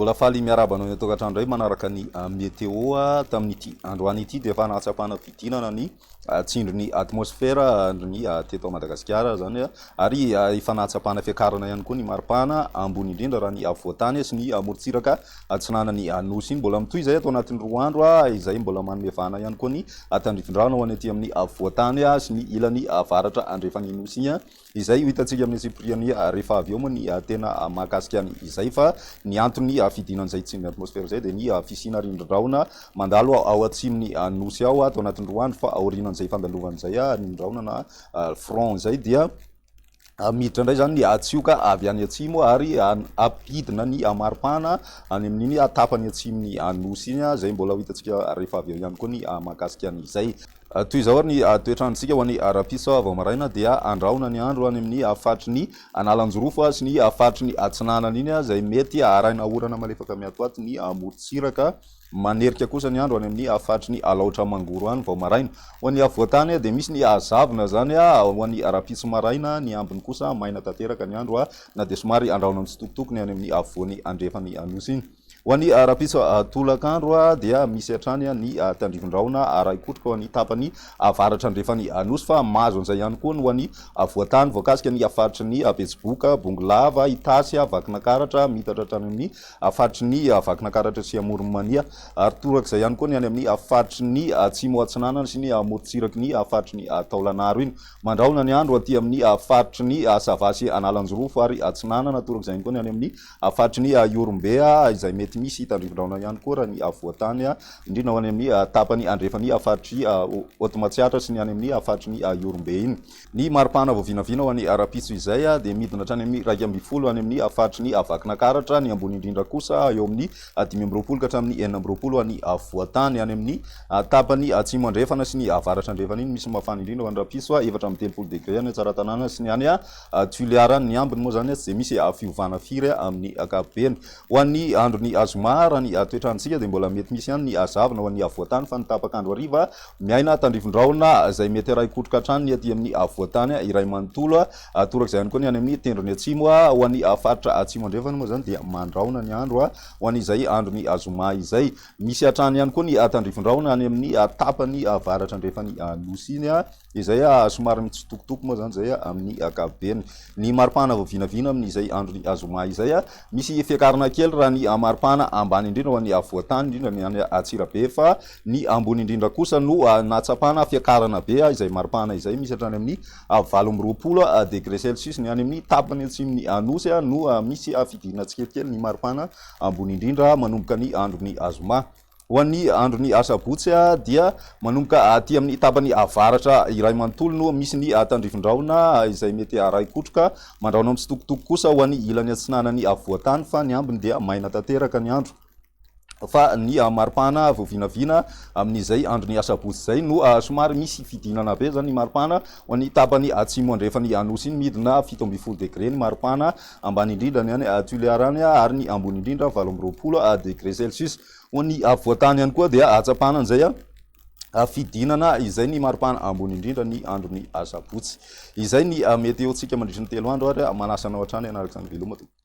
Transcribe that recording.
Mbola faly miarahaba anao any an-tokantrano indray manaraka ny météo. Tamin'ity androany ity dia efa nahatsapana fidinana ny tsindrin'ny atmosfera ny teto Madagasikara izany ary efa nahatsapana fiakarana ihany koa ny maripana ambony indrindra raha ny afovoan-tany sy ny morontsiraka atsinanan'ny Nosy iny. Mbola mitohy izay ato anatin'ny 2 andro izay mbola manome vahana ihany koa ny tandrifindrano ho any aty amin'ny afovoan-tany sy ny ilany avaratra andrefan'ny Nosy iny. Izay ho hitantsika amin'ny antsipiriany rehefa avy eo moa ny tena mahakasika an' izay fa ny antony fidinan'izay tsindrin'ny atmosfera izay dia ny fisiana rindrin-drahona mandalo ao atsimon'ny Nosy ao ato anatin'ny 2 andro fa aorianan'izay fandalovan'izay rindrin-drahona na front izay dia miditra indray izany ny tsioka avy any atsimo ary ampidina ny maripana any amin'iny tapany atsimon'ny Nosy iny izay mbola ho hitantsika rehefa avy eo ihany koa ny mahakasika an'izay. Toy izao ary ny toetr'androntsika ho an'ny rahampitso vao maraina dia andrahona ny andro any amin'ny faritry ny Analanjirofo sy ny faritry ny Atsinanana iny izay mety arahina orana malefaka miatoato ny morontsiraka. Manerika kosa ny andro any amin'ny faritry ny Alaotra Mangoro any vao maraina. Ho an'ny afovoan-tany dia misy ny zavona izany ho an'ny rahampitso maraina, ny ambiny kosa maina tanteraka ny andro na dia somary andrahona mitsitokotoko ny any amin'ny afovoany andrefan'ny Nosy iny. Ho an'ny rahampitso tolakandro dia misy hatrany ny tandrifin-drahona arahi-kotroka ho an'ny tapany avaratra andrefan'ny Nosy fa mahazo an'izay ihany koa ny ho an'ny afovoan-tany voakasika ny faritry ny Betsiboka, Bongolava, Itasy, Vakinakaratra, miitatra hatrany amin'ny faritry ny Vakinakaratra sy Amoron'i Mania ary torak'izay ihany koa ny any amin'ny faritry ny Atsimo Atsinanana sy ny morontsiraky ny faritry ny Taolagnaro iny. Mandrahona ny andro aty amin'ny faritry ny Sava sy Analanjirofo ary Atsinanana, torak'izay ihany koa ny any amin'ny Faritry ny Ihorombe izay mety misy tandrivindraona ihany koa raha ny afovoan-tany, indrindra ho any amin'ny tapany andrefan'ny faritr'i Haute Matsiatra sy ny any amin'ny faritry ny Ihorombe iny. Ny maripana vao vinavina ho an'ny rahampitso izay dia midina hatrany amin'ny 11 any amin'ny faritry ny Vakinakaratra, ny ambony indrindra kosa eo amin'ny 25 ka hatramin'ny 26 any afovoan-tany. Any amin'ny tapany atsimo andrefana sy ny avaratra andrefana iny misy mafana indrindra ho an'ny rahampitso, 34 degre any Tsaratanàna sy ny any Toliara, ny ambiny moa izany tsy dia misy fiovana firy amin'ny ankapobeny. Ho an'ny andron'ny zoma, raha ny toetr'androntsika dia mbola mety misy ihany ny zavona ho an'ny afovoan-tany fa ny tapak'andro hariva miaina tandrifin-drahona izay mety arahi-kotroka hatrany ny aty amin'ny afovoan-tany iray manontolo. Torak'izay ihany koa ny any amin'ny tendrony atsimo. Ho an'ny faritra atsimo andrefana moa izany dia mandrahona ny andro ho an'izay andron'ny zoma izay. Misy hatrany ihany koa ny tandrifin-drahona any amin'ny tapany avaratra andrefan'ny Nosy iny. Izay somary mitsitokotoko moa zany izay amin'ny ankapobeny. Ny maripana vao vinavina amin'izay andron'ny zoma izay, misy fiakarana kely raha ny maripana ambany indrindra ho an'ny afovoan-tany, indrindra ny any Antsirabe, fa ny ambony indrindra kosa no nahatsapana fiakarana be izay maripana izay, misy hatrany amin'ny 28 degré celsius ny any amin'ny tapany atsimon'ny Nosy no misy fidirana tsikelikely ny maripana ambony indrindra manomboka ny andron'ny zoma. Ho an'ny andron'ny asabotsy dia manomboka aty amin'ny tapany avaratra iray manontolo no misy ny tandrifin-drahona izay mety harahi-kotroka. Mandrahona mitsitokotoko kosa ho an'ny ilany atsinanan'ny afovoan-tany fa ny ambiny dia maina tanteraka ny andro. Fa ny maripana vao vinavina amin'izay andron'ny asabotsy izay no somary misy fidinana be izany ny maripana ho an'ny tapany atsimo andrefan'ny Nosy iny, midina 17 degre ny maripana ambany indrindra ny any Tuléar any ary ny ambony indrindra 28 degre celsius. Ho an'ny afovoan-tany ihany koa dia ahatsapana an'izay fidinana izay ny maripana ambony indrindra ny andron'ny asabotsy. Izay ny météo-ntsika mandritry ny 3 andro ary manasa anao hatrany hanaraka izany. Veloma tompoko.